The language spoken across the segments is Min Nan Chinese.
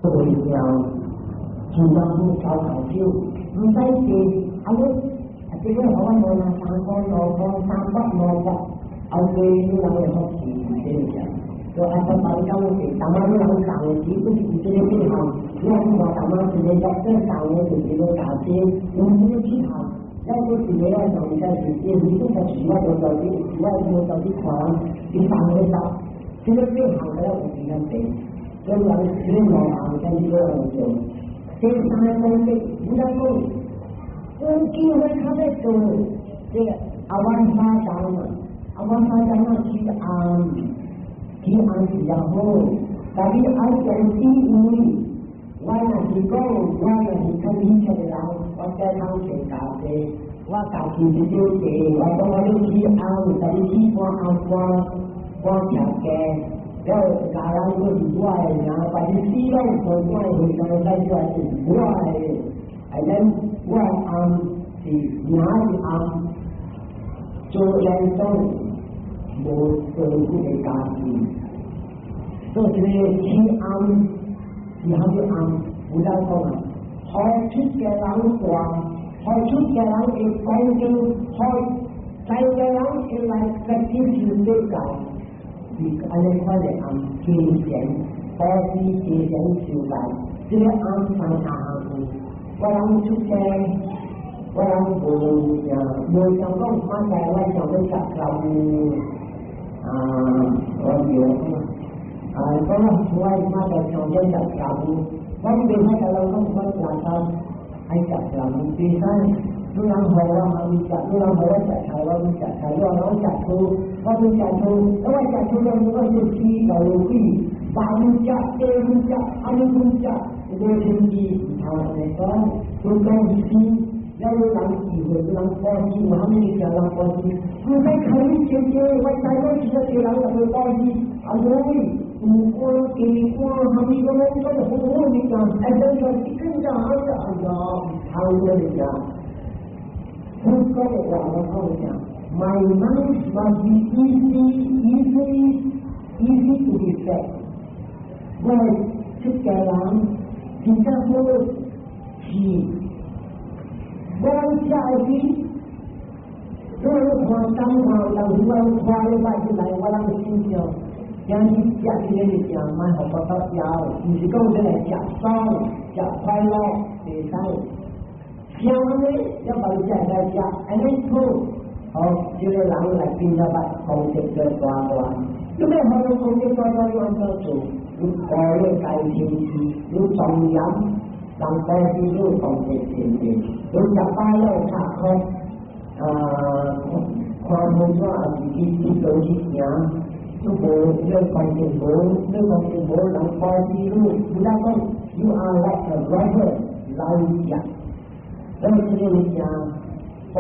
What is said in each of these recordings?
會了，自然會交頭手，毋使是啊！你啊，這個好啊，無啦，三個兩個三百兩百，後邊你人會好奇這個。就阿伯伯講是，當媽你人送的錢不是這個變項，你看大媽一個角色送的就是一個大姐，用這個去項，咱這一個啊，上應該是，因為你這個是我無到底，我無到底看人，伊送的到，這個變項了有時間變，所以人這個兩項跟這個兩做。第三個功德，你講有機會較欲做這個阿萬沙當啊，阿萬沙當啊，起暗，起暗是也好，但你愛講智慧，我若是講，我若是較年輕的人，我再通學家己，我家己是了解，我講我要起暗，但你起半暗半半徛家。了家人都是我的名，但是死攏做我的回頭再出來是我的，啊，咱我的暗是名是暗，做人講無做這個家己，做這個起暗是蝦米暗？有人講啊，予出家人大，予出家人會講經，予在家人會來實踐修這個。是按呢款的暗加善，布施加善修來，這個暗三大項。我人出家，我人無啥，無想講，反正我想欲食老啊，我叫啊，講我馬上想欲食老，我袂使甲人講我食啥，愛食老，第三。你人予我還會食，你人予我食菜，我會食菜；你人我食醋，我會食醋。我食醋了，我是吃老鬼，白會食，白會食，阿會食，無天氣毋通按呢講。你講是，了有人智慧，有人布施，有啥物物件人布施？毋使看你姐姐，我知影其實這人就會布施，啊無有官地官，啥物攏攏做好好物件，哎，等下一更加哎呀哎呀，毋通這物件。佛講的話我講講，My mind must be easy, easy, easy to be fed。我出家人真正好是，我食的是，我看當看人喜歡看你擺出來，我人心想，今日食這個物件，莫予我到枵，毋是講這來食爽、食快樂，袂使。香呢，要把你食來食，按呢好，好，這個人來變咗把功德做大大。你欲予人功德大大，你按怎做？你過咧該天氣，你莊嚴，人布施你功德天地，你食飽了較好，啊，看無紙也是去去倒去行，你無你功德無，你功德無，人布施你，你若講，you are like a robber 來食。所以這個物件，講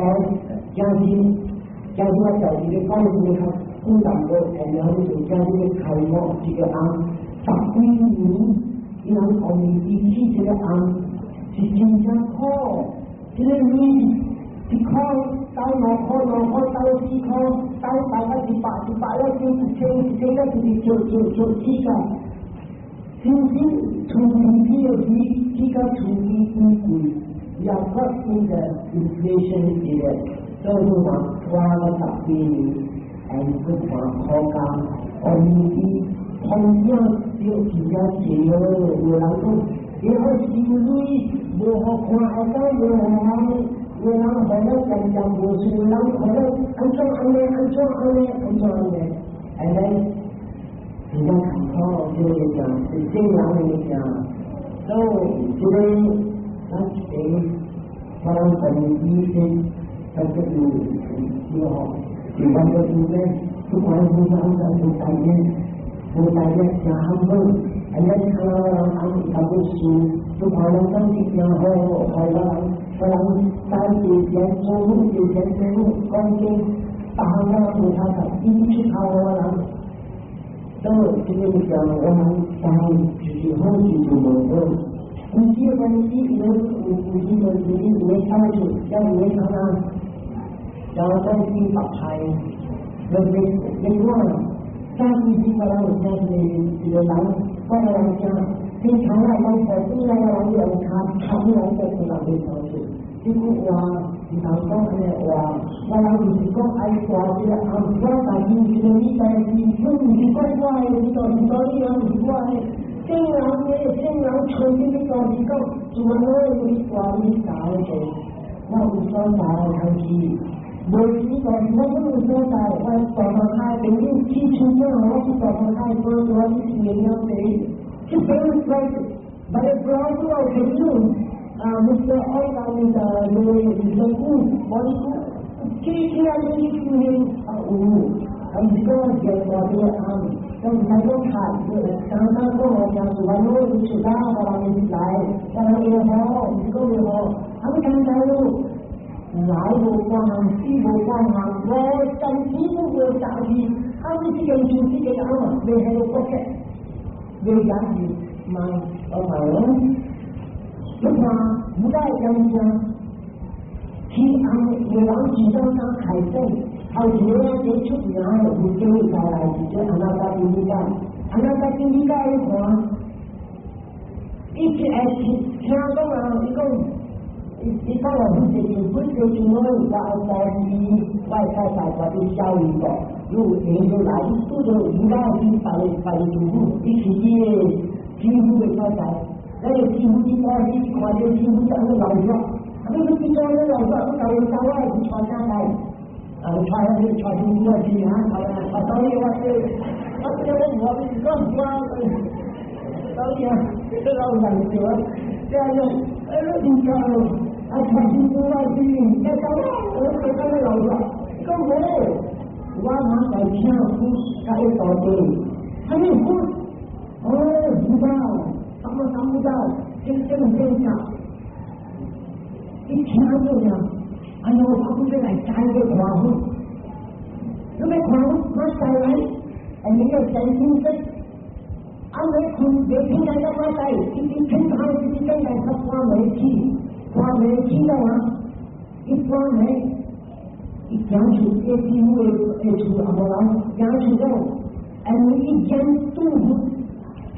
將是將是我就是咧講是較困難無，然後就將這個開悟這個案，十幾年，伊人講伊起這個案是真正苦，這個錢一箍斗2箍2箍斗4箍，斗大概100 100了就10001000了就是就就就起個，真正厝邊的錢起到厝邊幾貴。We are caught in the inflation period，所以話拖了十幾年，還是看苦工，哦，你通脹就真正濟哦，有人講，你好收錢，無好看會當無好看，有人予了漸漸無順，有人予了按怎按呢，按怎按呢，按怎按呢，按呢，真正艱苦，這個物件是正人的物件，所以這個咱一個。我人講醫生，他這個有吼，就講個是呢，不管是啥啥做大業，做大業誠好，啊，咱看到人翁一本書，不管人講是誠好，害我人，我人賺錢做好賺錢做好，講經，別項我無他個，伊出頭我人，所以這個物件我們當就是好事就無好。有這個關係，有有有這個有有的好處，也有的啥啊？然後講起白菜，你你你看，早期時我人有聽一個一個人，我人講，正常來講，佛經來講，用卡卡你來做出來的方式。這句話唔通講按呢話，我人就是講愛大這個暗，我家己是個你代志，你毋是講我的，你就是所以人毋是我的。聖人的聖人吹你就是講，自我有你大你大的，我有所在通去。無錢就是我有所在，我大大開朋友去出門，我去大大開多多去吃了地，這朋友說，my brother 朋友啊，Mr. 歐達那個醫生顧，我你顧，去去啊，你去啊有，啊毋是講見大這個暗，咁毋使講看，剛剛講我講是話我出家，我人來，我人會好，毋是講會好，啊你看到來無關行，死無關行，無神死都無雜事，啊你這個做這個人啊，未喺度國嘅，未講是嘛，我問，你看唔該講啥？去暗有人主張剛開始，後一個最出名的有機會再來是這阿那達賓尼加，阿那達賓尼加你看，伊一愛聽聽講啊，伊講。伊講話本地本地就我我愛保持，我會使在我啲小語國，有緣就來，拄著遇到去別別個政府，伊是伊個政府的所在，那個政府一開始看到政府在那鬧熱，啊，你去做那鬧熱，你搞搞我是傳下來，啊，傳下去傳出我去啊，傳啊，所以我是，我這個我我我，所以啊，這老人就這樣，哎，你講。啊，傳出我去，一走，我就咁樣鬧熱，講無，我馬來聽佛甲伊道地，啥物佛？哦，知道，什麼什麼道？這這麼正常？一聽就了，哎呦，我不是來摘個看佛，你沒看佛，我再來，哎，你要真心識，啊，你困，你聽見得我在，一直聽他，一直聽來，他關沒去。關門聽到啊！一關門，一講出一師傅的的厝阿無人，講出講，哎，你一見杜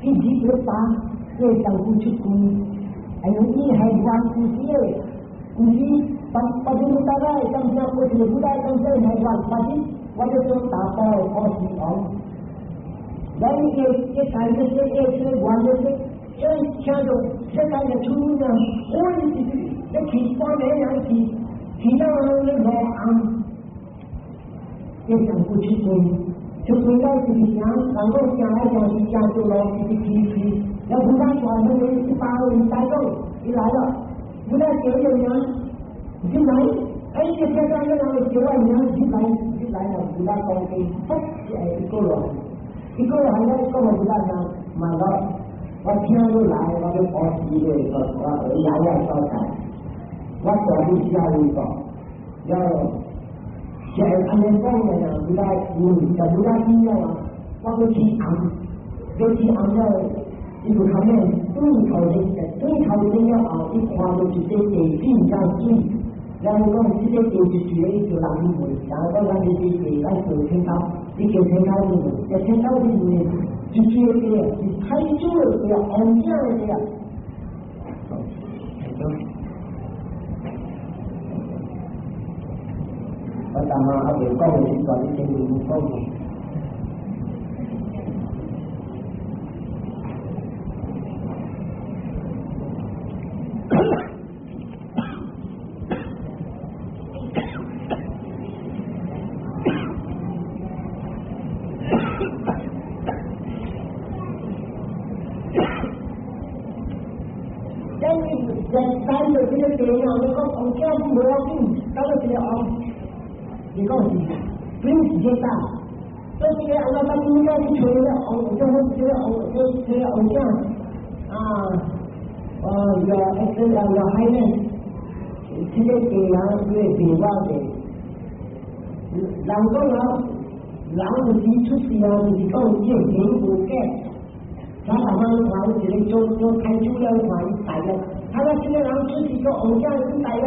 一直一打，這丈夫出關，哎呦，你還玩故事的，故事把把這個大概當下過去的古代當下還玩，反正我就做大包的故事講，然後一一開始一一玩就是，一聽到世界的出呢，我一你去關門人去，去到那個暗，一丈夫出關，出關到就是啥，人講行來行去行出路，一直去去，然後不但關門一包人帶走，伊來了，不但叫人進來，哎，這現在那人叫我名進來，進來了，不但講的，福一個人，一個人咧，講不但講，嘛我我聽你來，我要保持的，我我爺爺所在。我大啲小一個，要像按呢講的呀，不大就不大聽了啊。我要去紅，要去紅了，伊就後面對頭前，對頭前了後，伊看到一個地變加水，然後講這個地是水，就人去問，然後講咱這個地咱做天頭，你叫天頭去問，這天頭去問，是水的地，是太主的地，王者的地啊。我當下還未講的時陣，你先講。咱就這個地啊，你講王者無要緊，到了這個王，你講是本事最大，所以這個阿拉伯應該去吹了王，就好這個王，這這個王者啊，哦，要這個要海呢，這個地啊，因為地我的，人講啊，人有時出事啊，就是講伊有錢有假，他慢慢看一個做做開主了，看伊大約。他說：這個人出去做王者是大約，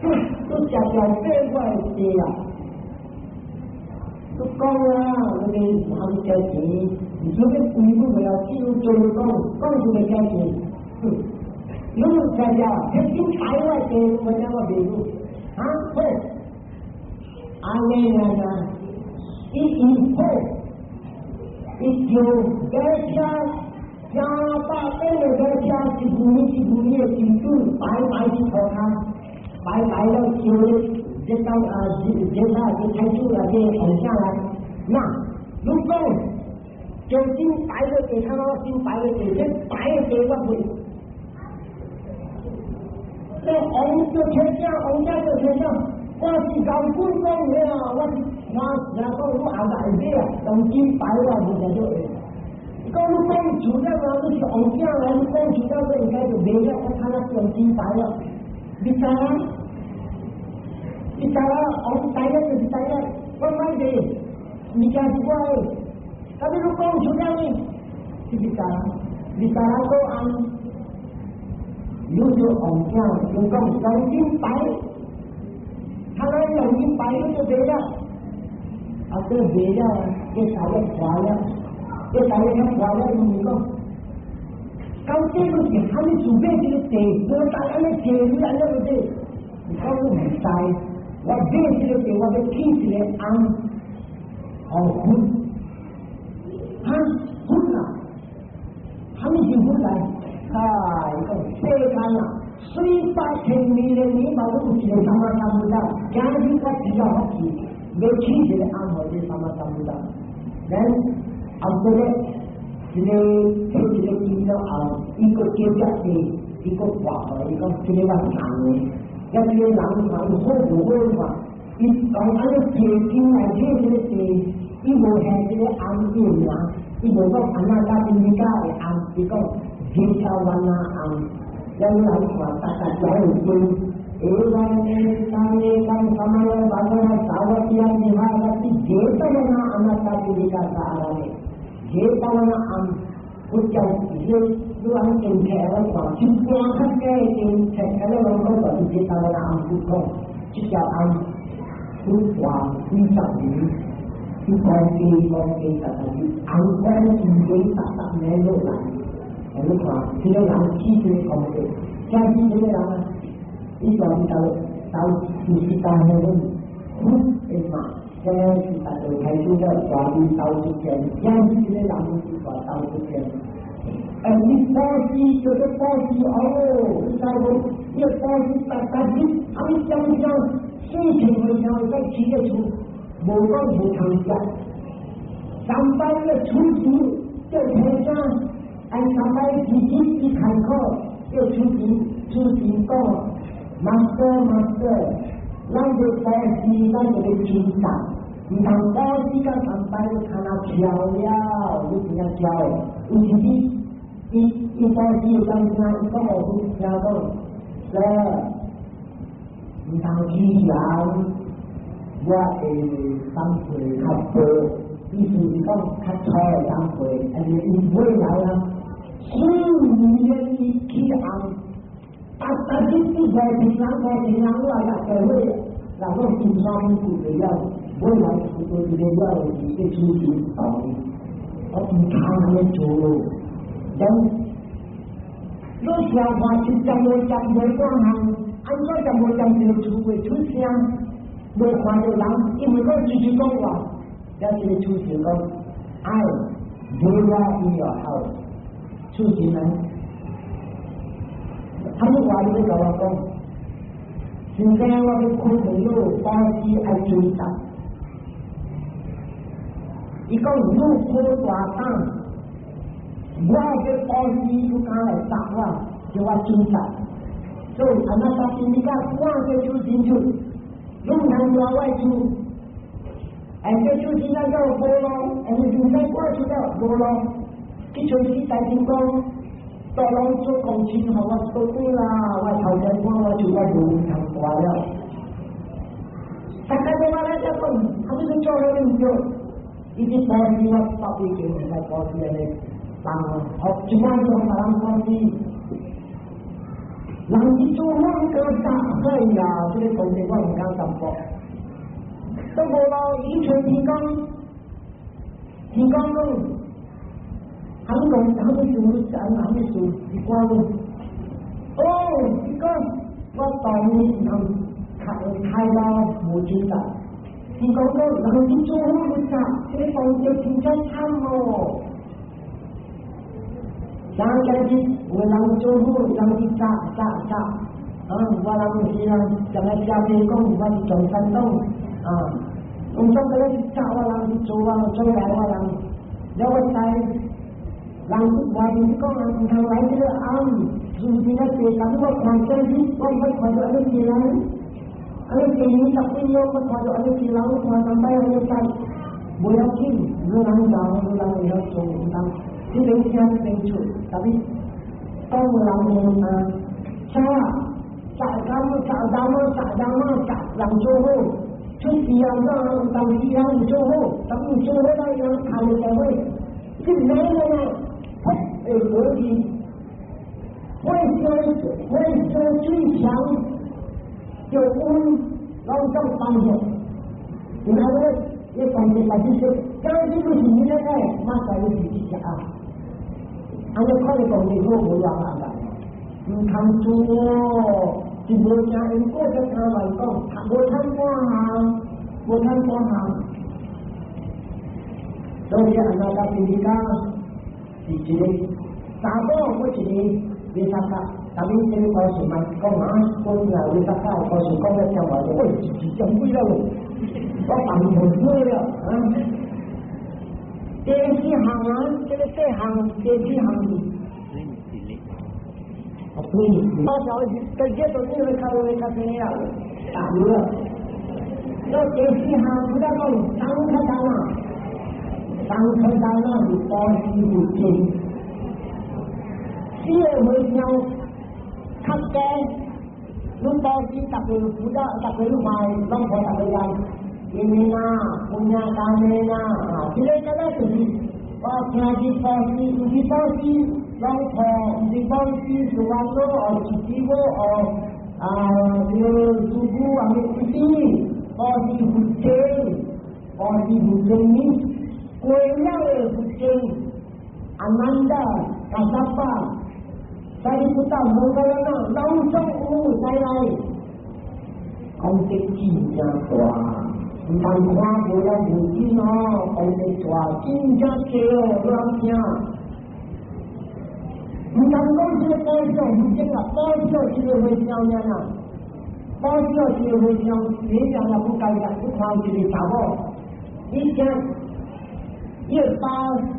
都食掉八塊地啊！都講啦，你哋唔肯借錢，唔想啲貴都未有，只要做講，講就未借錢。你聽下，天天擺我借，我聽我袂รู้啊，好，安尼啊，伊伊好，伊就買車，加百幾個買車，一年一年的金主擺擺去塗跤，擺擺了叫這到啊，這這啥這太主啊，這紅下來，那如果就金擺個地，他媽金擺個地，這擺個地我會。這王做天下，王家做天下，我是老君講的啊，我是我是講我後來買啊，用金擺我無就做。講你講出了嘛，你是王家來，你講出了就應該就賣了，我睇下用金擺了，你知啊？你知啊？王第一就是第一，我買的，物件是我的，但是你講出了呢，是你知啊？你知啊？講按。有做王家，就講用金擺，他來用金擺就賣了，啊，這賣了，這大約壞了，這大約壞了，因為講，到底你是蝦米做買這個地？無大按呢地，你按呢個地，你講你毋知，我買這個地，我欲起一個尪，哦，佛，哈，佛啊，蝦米是佛來？啊！伊講世間啊，水百千年的年嘛，攏有一個三藐三菩薩。今日我只要福氣，欲起一個尪予這三藐三菩薩。咱後過咧，一個睇一個經了後，伊閣接着地，伊閣掛予伊講，這個我送的。抑這個人看伊好無好看，伊講按呢提經來睇這個地，伊無現這個尪伊名，伊無講阿那達賓尼加的尪，伊講。天朝萬那尪，咱來看，大家講有經，ဧ萬當當什麼萬那薩瓦提亞尼哈瓦提傑ตวนาอนาตาปิลิกาสาราเน傑ตวนา尪，佛教是你按經冊來看，一般較假經冊，咁樣攏講就是傑ตวนา尪不講，這條尪不活幾十年，伊講經講經十十年，尪講經經十十年落來。你看，這個人起這個功德，像是這個人啊，伊就是到到就是當那個佛的嘛，這是大家睇出了大力到出現，像是這個人是大到出現。哎，你布施就是布施哦，你知無？你布施逐逐日，啊你想想，四千塊錢在起個厝，無講無通食，三擺個出錢就提醒。按三擺自己去開口，要出錢出錢講，Master Master，咱就布施，咱就欲追責，毋通布施甲三擺你看啊跳了，你真正跳的，有時伊伊布施有當時伊講予你聽講，說毋通欺人，我會三歲較薄，意思是講較粗的三歲，但是伊未來啊。四年伊起尪，逐逐日啲五平人五平人我也社會，人講金山不顧了，未來出到一個了是去出錢道理，我毋通按呢做。人你想看一針無針無半項，按怎針無針就出會出聲，無看著人，因為講直直講話，了這個出聲講，I dwell in your house。出錢人，他們話你欲共我講，現在我欲開門路，布施愛追責。伊講你好大膽，我欲布施，你敢來責我，叫我追責。所以阿那達賓你講，我這出錢出，你毋通掠我厝。哎，這出錢咱叫無路，哎，你唔使趕出了無路。去找你大金剛，大人做工程，予我做對啦，我頭前看我就我無通大了。大家都話來這講，他們做了唔對，伊啲布施我百幾件唔使布施安尼，人學一萬種別人布施，人一做好你敢答？哎呀，這個東西我毋敢淡薄。都無咯，伊揣天公，天公講，肯講啥物事，啥物事，你講哦，你講我當你通開開到無準啦。天公講，人去做好你咋？這個當就真正慘哦。上個日有人做好，人去炸炸炸，啊，我人是人，像個下面講，我是中山黨，啊，中山個咧炸我人去做啊，做來我人，了我知，人外面講人毋通來這個暗，是不是咧？但是我看電視，我毋捌看到按呢濟人，按呢電影十幾秒，我看到按呢濟人，我看三擺按呢知，無要緊，有人教，有人會曉做，毋通。這邊聽這邊出，特別講人啊，查查咁查查嘛查查嘛查人做好，出事啊，當時人做好，咁做好啦，人看你就會，這咩啦？噗，會過去，會燒會燒最強，就溫攏總放下，然後咧，你放下來就是，這這個是你那個，馬上就是一隻啊。按呢看你講你好無人啊？毋通做，是無正因果才聽來講，無通半項，無通半項。所以阿那達比利是一個查某，我一個維薩卡，特別這個故事嘛講啊，講啊維薩卡的故事講了聽話就，喂，一講幾了，我放無好了啊。第四項啊，這個四項，第四項。哦，對，多少這這都是會較會較咩啊？大了。那第四項，不得講三顆丹啊，三顆丹啊是布施佛經，四個回向較低，你布施逐個不得，逐個你賣，攏予逐個人。因為啊，puñña kammena 啊，這個這個就是我聽是布施，毋是布施，攏予，毋是布施是萬樂哦，是幾個哦，啊，這個主顧啊，不是，布施佛經，布施佛經呢，過了的佛經，阿難陀、迦葉、沙利布達、摩訶迦那，攏總有在來，功德真正大。毋通看無了無真哦，功德大，真正濟哦，你通聽。毋通講這個寶相不精啊，寶相這個會曉爾啊，寶相這個會曉，你講也不該啦，你看一個查某，伊聽，伊個爸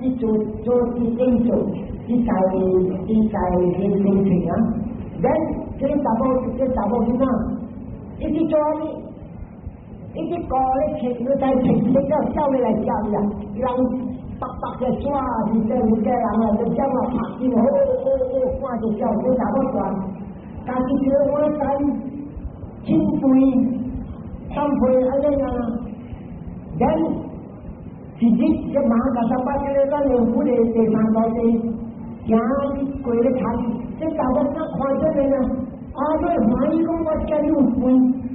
是做做啲工作，伊在練工程啊，then 這個查某這個查某囡仔，伊去做啥物？伊去顧咧切，你在切切了，叫你來接伊啊！伊人白白嘅紙，是這有個人啊，就叫我拍見，哦哦哦，看就笑，這查某大，家己一個碗仔，清肥，三肥按呢啊，咱是日這馬甲三八這個咱的府的第三代地，行過咧看，這查某仔看這個呢，啊，你歡喜講我這有肥，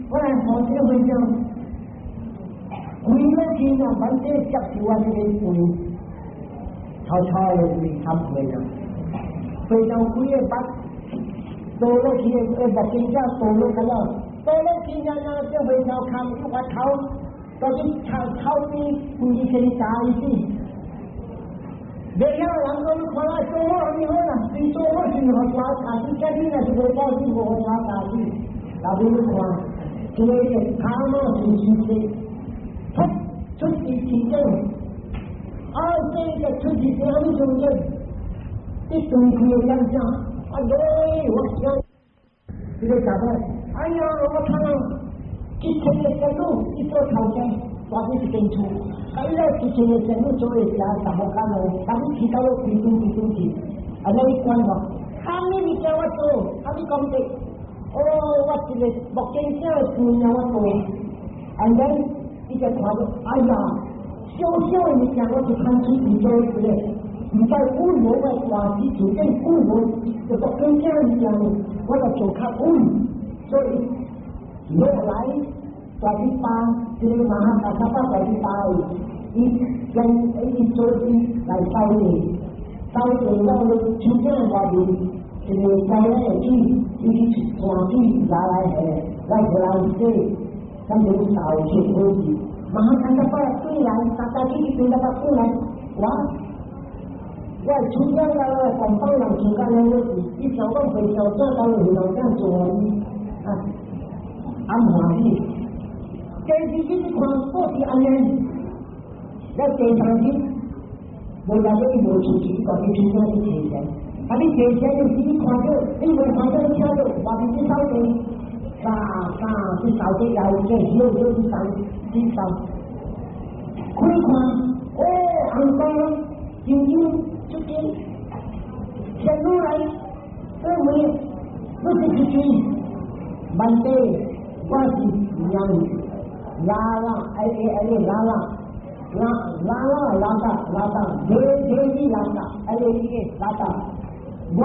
我來予這個回向。肥了去啊，反正接受我這個肥，草草的肥三肥啊，非常肥的把倒落去的木經者倒落去了，倒落去了了，這回頭看又發頭，到底草草邊規個啥意思？袂曉人講你看我做好你好啦，你做好是予抓家己，這你若是無報應，無予抓家己，老比你看，這個卡嘛是事實。出出是其中，啊，這個出是啥物中間？一對開的兩聲，哎呦，我想，這個查某，哎呀，我看到一千個仙女一做頭前，大啲一間厝，啊，伊咧一千個仙女做會食查某干哦，但是其他都規堆規堆去，啊，你管無？啥物物件我做，啥物功德？哦，我一個木經者的肥啊，我做，and then 伊就看到，哎呀，小小的物件我就看出伊做一個，毋知穩無我大事就變穩無，就木經者物件呢，我就做較穩，所以落來大啲包，這個馬哈卡薩巴在啲大，伊跟伊做啲來掃地，掃地了你出正外面，一個在咧水，伊去泉水拿來下，來回來洗，咁就掃出好事。馬哈卡薩巴對來，大家去對那個過來，我。我出家了，廣東人出家了，伊想講回小做到回老這樣做啊，俺歡喜。這是這看過是按呢，了第三日，無來個伊無出去，家己出家去提錢。啊，你提錢就是你看到，你無看到你聽到，外面去掃地，三三去掃地來，這休休去掃去掃，開看，哦，紅光，真正出去，先落來，認為不是出去，問題我是娘。拉拉，哎哎哎，拉拉，拉拉拉拉達拉達，デデビ拉達，哎哎拉達，我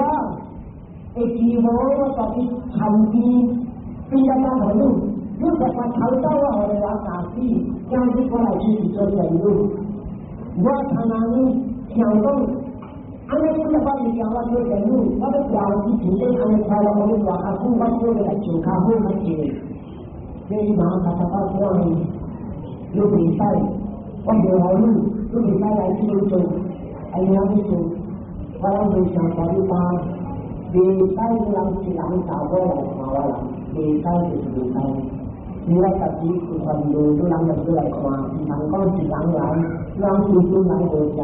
會記無我家己參見，比較講好你，你別話頭走我，予我打死，今日我來出去做仙女，我參那呢想講，按呢本來我是想我做仙女，我欲活以前咧按呢快樂，我欲活較久，我做來做較好較濟。這伊馬卡薩巴講，你袂使，我袂予你，你袂使來這裡做，哎呀你做，我攏袂想帶你辦，袂使人一人查某來看我人，袂使就是袂使。你我家己有煩惱，你人就來看，毋通講一人來，人規陣來無共，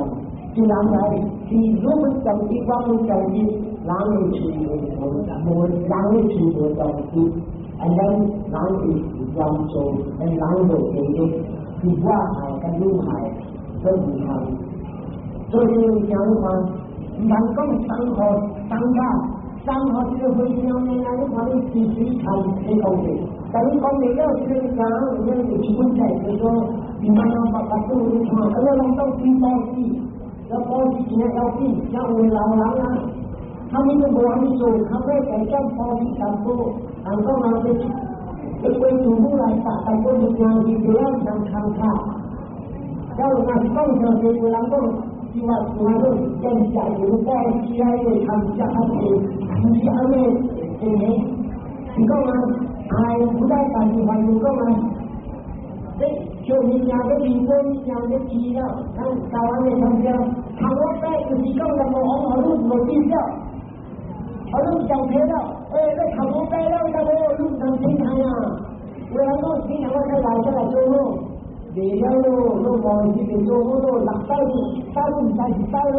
一人來是如果講一，我們講一，人的喙無無，人的喙無重視。啊，咱人是嚴重，咱人無記憶，是我害佮你害都毋同。所以你想看，毋通講生活生卡，生活這個非常呢，你看你時時看這講的，但你講袂了，這個講，你就基本在就說，你慢慢把把做你看，啊，你攏當水保死，要保死真要緊，像有老人啊，他們都無啥物做，他們在講保死淡薄。人講人這一歸父母來殺，但過就驚伊不要上康卡。假如若是講上濟，有人講，伊話有人講，見食油保死啊，個通食較濟，毋是按呢，真的。是講啊，哎，不帶但是還是講啊，這小物件要離婚，物件要治了，咱台灣的同胞，頭我擺就是講任何往予你無計較，予你上皮了，欸，你頭我擺了，那無你毋通聽開啊。有人講，你若我再來再來做好，袂了咯，你無是袂做好咯，六擺擺毋知是擺咯，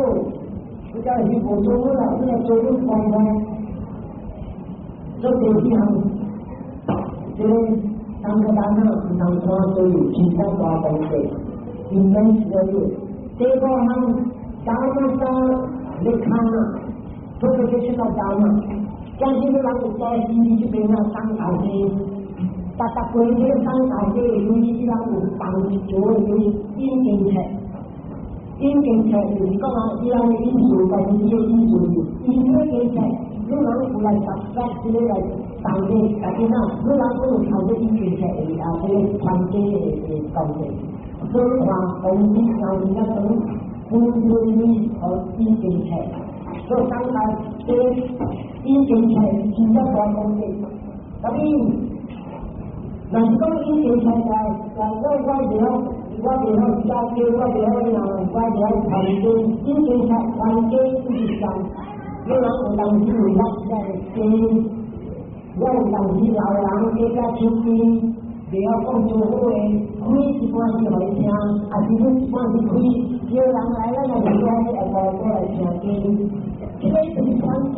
你才是無做好啦，你若做好看看。做第四項，這個三個單啊，毋通看對其他大功德，immense value。第五項，dhamma lekkhana， propagation of dharma。將這個人有在心這邊啊，三大事，逐逐過這個三大事，由於這人有幫助，有引經冊，引經冊就是講啊，這人的意思，但是這個意思，引經冊。你人有來實實這個來當的，大家呐，你人有頭個引經冊的啊，這個團體的東西，所以話講你上面那種不願意和引經冊，所以當來這引經冊真正大功德。特別，若是講引經冊在，我我袂曉寫字，我袂曉人，我袂曉傳經，引經冊傳經就是上。你人有當時有捌在經，我有當時老人加加出邊，袂曉講做好的，開一半是予伊聽，啊是你一半是開，叫人來咱來就講會過過來聽經，這個就是傳經，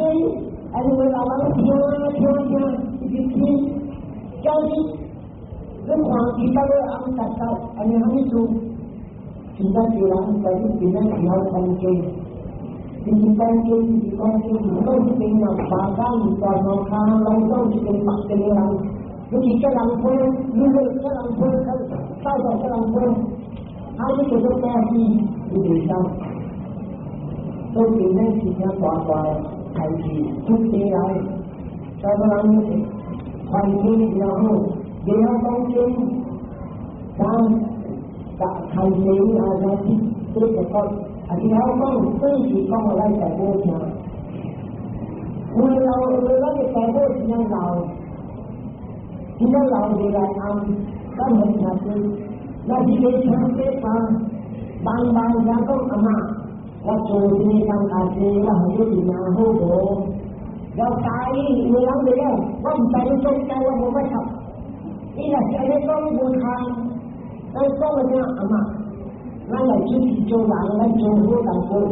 啊因為老人聽聽聽，一直聽，教你，你看伊到尾暗達達，按呢啥物事？現在叫人在這邊咧會曉傳經。就是講經，就是講經，講這邊人巴山大山跤，攏總這邊北邊的人，你是這人村，你是這人村，走到這人村，啊，你叫做布施，你袂使。所以呢是正大大的代誌，出家人，查某人環境比較好，袂曉講經，咱看電啊，咱這個講，啊，是我講，對是講我來大寶聽。有老有咱的大寶真正老，真正老未來暗，咱會聽對。那是個聽這番，慢慢聽講阿媽，我做這個當家姐，我予你真好無？了解有人袂了，我毋知你做解，我無辦法。伊若是按呢講無通，咱講個啥阿媽？咱來出去做人，咱做好人，做好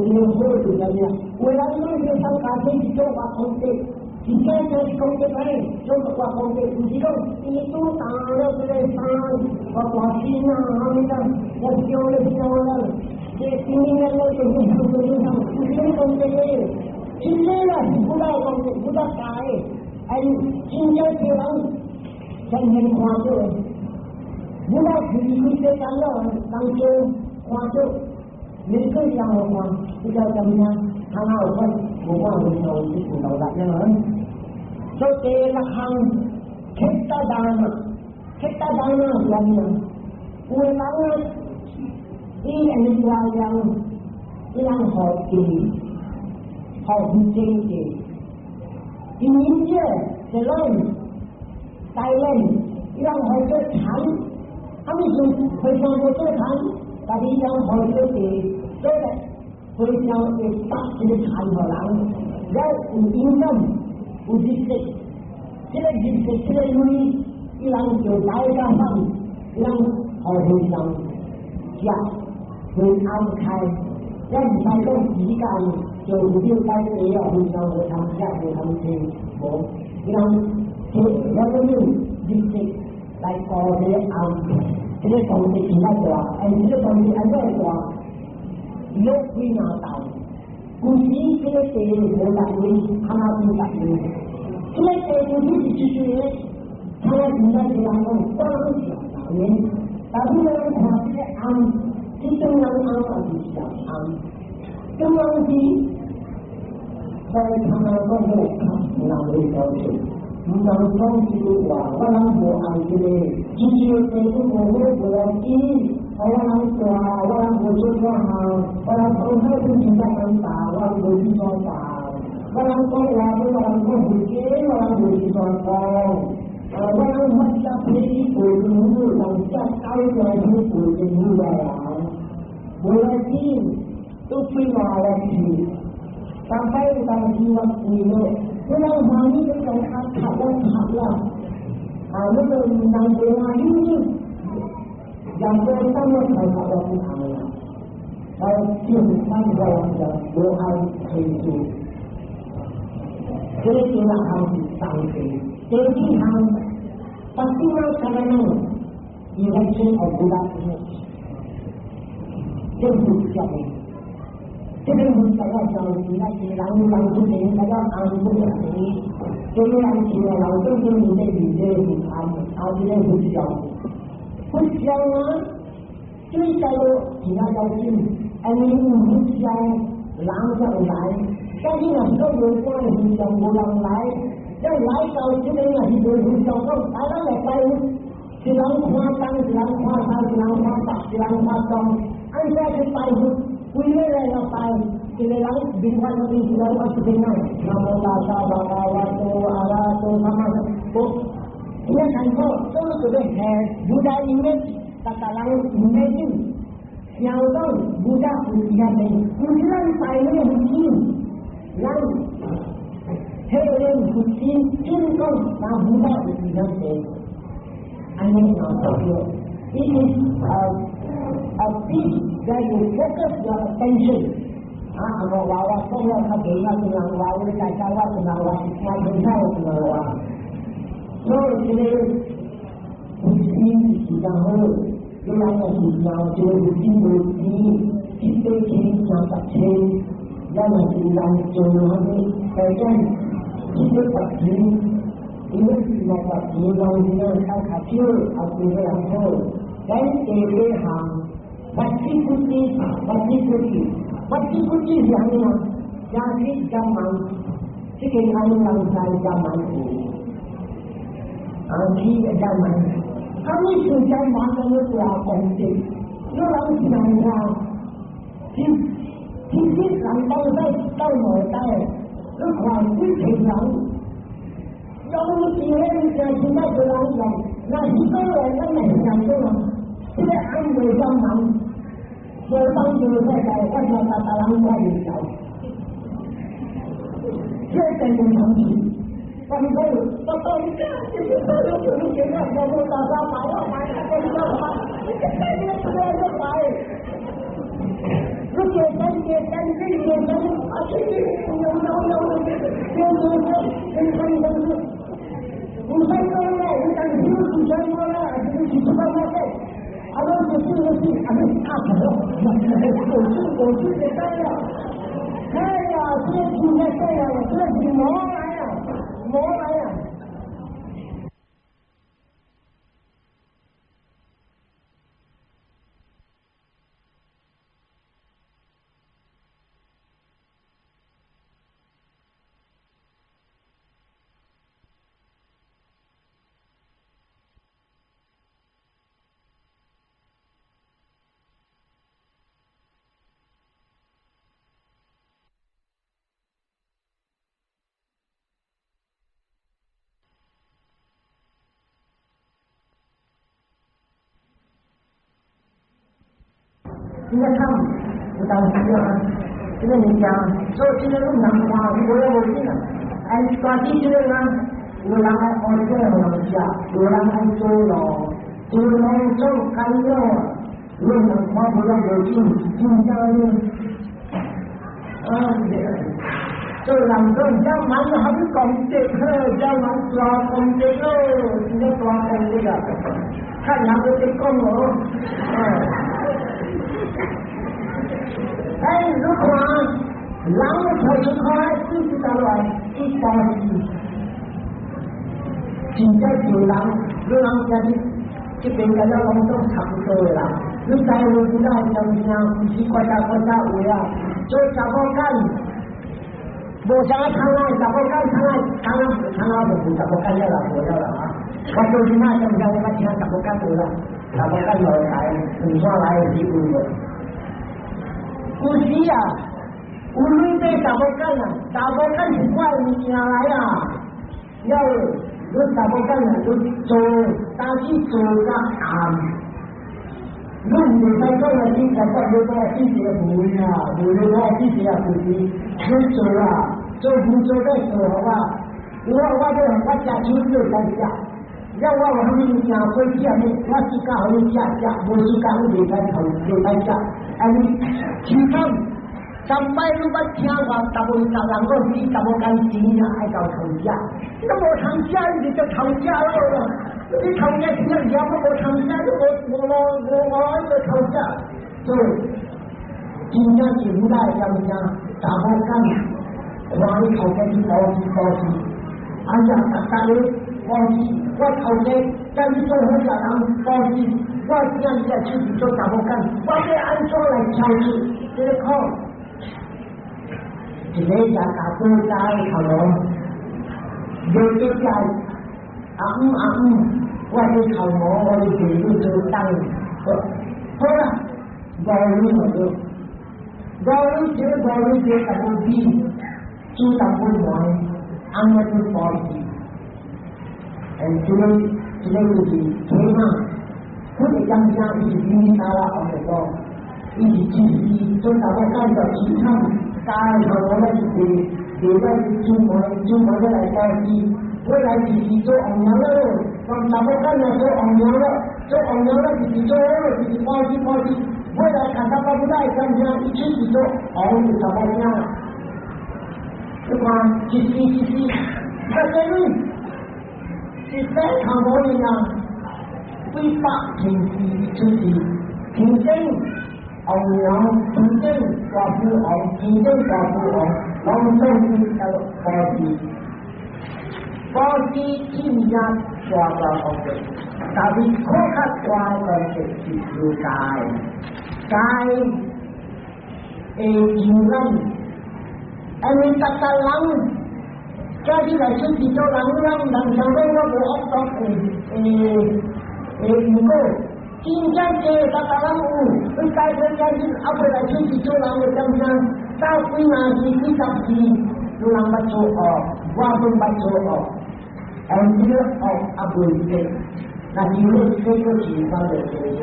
就啥物啊？有人講這當家姐是做我功德，是這就是功德來，做我功德，毋是講伊拄大了這個衫，我大身啊，啥物的，我燒了燒了，這今年了就影響就影響，毋是講功德的，真正啦是不老功德，不老大的，哎，真正這人天天看到的，不老離開世間了，當中看到，每個人有看，這叫什麼？他那有看，無看有有這是老大，因為所以第六項，khetta dāna，khetta dāna 是啥物啊？有的人啊，伊按呢大量，伊人予地，予唔正地，in India, Ceylon, Thailand，伊人予做田，他們是非常無做田，但是伊人予做地，做咧非常會搭這個田予人，了有營養，有知識，這個知識，這個鐳，伊人就大家放，伊人予和尚食，會安開，咱毋使講時間就有了解地啊，和尚無通食，無通吃，無，伊人這我們用知識來過這個暗，這個功德真大，哎，這個功德按怎大？有幾若大？古時這個地無六位，他那變六位。這個地古時是出水的，他那現在是人講當小大人，但是人看這個暗，這種人暗也是小暗，這樣子，所以他們講這個較難會高興。毋通講這個話，我人無愛這個，這個地都無好無要緊，我人大，我人無做大項，我人講好都真正很大，我人無去做大，我人講話我人講回家，我人無去做講，我人發下脾氣過政府，人家搞來去過政府的人，無要緊，都吹話來去，但擺有當時我跪了。我人歡喜就講較卡我卡啦，啊，那個人家啊，有兩個三個頭髮我不愛啦，啊，就是三個人就無愛提住，這個第六項是三個，第四項，patima karaṇaṃ，erection of Buddha image，這是佛的。這個佛教我就是那是人人出名，那個安不了的，這個人是老正經面的面這個佛龕，啊，這個佛像，佛像啊，最大的其他要緊，因為有佛像，人才會來。但是若是講無關的佛像無人來，一來到這個若是無佛像，講來咱來拜佛，一人看東，一人看西，一人看北，一人看東，按怎去拜佛？規個來來拜，一個人面看那邊，一個人看這邊啊。南無大薩巴嘎瓦多阿拉多薩瑪多。你看過，這個個係 Buddha image，大家人 imagine，想講 Buddha 有這樣的，不是咱拜那個佛經，咱彼個佛經真講，那 Buddha 有這樣的，按呢樣代表，it is a peace that you focus your attention。啊，我話我講了較袂啊，一人話我大家我一人話是聽清楚一人話。所以這個佛經是真好，你人若是想這個佛經無錢，一百千三十千，咱若是人做啥物，發展一個十錢，因為是六十錢，人是較較少，也對個人好。咱第八項，vacciputthi，vacciputthi，vacciputthi 是啥物啊？加去加慢，這個安人在加慢有，啊，去加慢，他們是在馬上的大功德，有人是人話，其實人當使到內底，你看幾千人，有時咧就是那個人用，那是講來咱咪是人講啊，這個安慰幫忙，無幫助世界，我聽大大人我會走，這個問題。我講，我講你講，就是說有就是這樣，我無大家買啊買啊，我講買，你這你這個要買，你簡單簡單，你簡單，啊這這有有有有有有，你看你看你，唔使講啦，你講你是什麼啦？你是什麼啦？啊，我就是就是，啊你打錯了，我是我是簡單了，哎呀，這個是咩呀？這個是魔來啊，魔來啊！你看，有當時啊，這個物件，所以這個攏人看，無了無緊啊。哎，大致這個人，有人愛學這個人食，有人愛做路，做路做干了，有人看無了無緊，真正呢，啊，做人做這蠻很功德，這蠻大功德咯，真正大功德啊！看人都在講哦，哎，你看，人出出看，自己在來一包是，真正做人，你人家你這邊跟咱攏總差不多啦。你知有不知正正，不是國家國家有啊，做查某囝，無啥通啊，查某囝通啊，通啊通啊，就無查某囝了啦，無了啦啊。我做囡仔正正，我捌聽查某囝有啦，查某囝落來，唔煞來是有無？有時啊，有女買查某囝啊，查某囝是我的物件來啊。了，你查某囝啊，你做，當時做甲暗，你唔會使講啊，你講講你講這是個無啊，無你講這是啊，就是你做啊，做唔做得做好啊？我食手就會使食，了我有啥物物件過去啊？我自家予你食食，無時間你袂使頭，袂使食。啊你聽講，上擺你捌聽過，大部分人講你查某囝錢啊愛到頭食，你都無通食，你就頭食咯。你頭食是啊，鹽都無通食，你無無無無愛就頭食。所以真正是無奈，知毋知？查某囝看你頭家去保持保持，哎呀，逐逐个保持，我頭家叫你做好食人保持。我今日出去做查某囝，我欲按怎來超出這個苦？一個食大锅仔頭路，無得食阿姆阿姆，我這頭毛我咧賣你做當，好啦，五銖好了，五銖這五銖這淡薄米，煮淡薄糜，按呢去包起，哎，這個就是起碼。佢哋真正伊是比你大啦，我哋講，伊是支持做查某囝就市場，加頭我咧是賣賣咧煮糜煮糜咧來包起，未來就是做紅娘了，講查某囝就做紅娘了，做紅娘了就是做好了，就是包起包起，未來看他包不來，真正伊出是做紅查某囝。你看一時一時，那這裡是在頭毛人啊。幾百天時出世，天頂紅娘，天頂大富王，天頂大富王，攏總是叫布施，布施真正大大福德，但是較較大的就是修戒，戒會讓咱，因為逐逐人，家己來出世做人，人人想講我無惡毒，會。因果真正濟逐逐人有，你改變了你後尾來出去做人會點樣？到幾若時幾十時，有人捌做惡，我攏捌做惡，而這個惡也袂變，那是你這個情況就對對。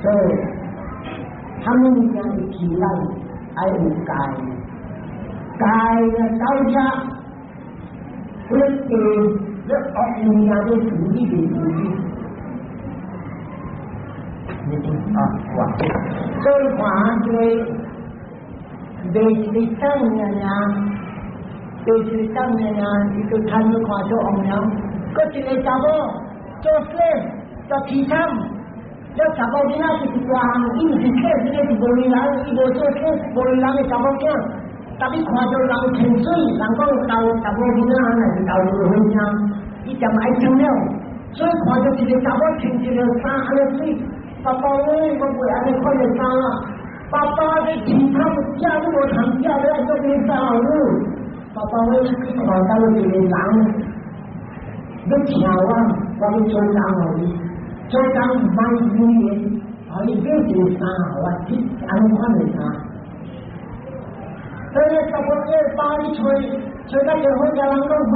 所以，他們物件會起來，愛有戒，戒啊到遮，你定你惡物件你處理袂處理？你聽啊，哇！所以看這個賣一個等爾爾，賣一個等爾爾，伊就趁去看做王鳥，閣一個查某做 slave 做凄慘，這查某囡仔是一大漢，伊毋是 slave，這個是無理人，伊無做 slave，無理人的查某囝，特別看著人潛水，人講鬥查某囡仔若是鬥離婚聲，伊就愛裝了，所以看著一個查某穿一個衫按呢媠。爸爸喂，我袂按呢款的衫啊！爸爸你凄慘，食都無通食，你愛做咩衫予你？爸爸喂，去看到一個人，欲請我，我欲做工予伊，做工買女的，予伊買一個衫予我，去按呢款的衫。所以查某囝爸你揣揣到最好，叫人講好，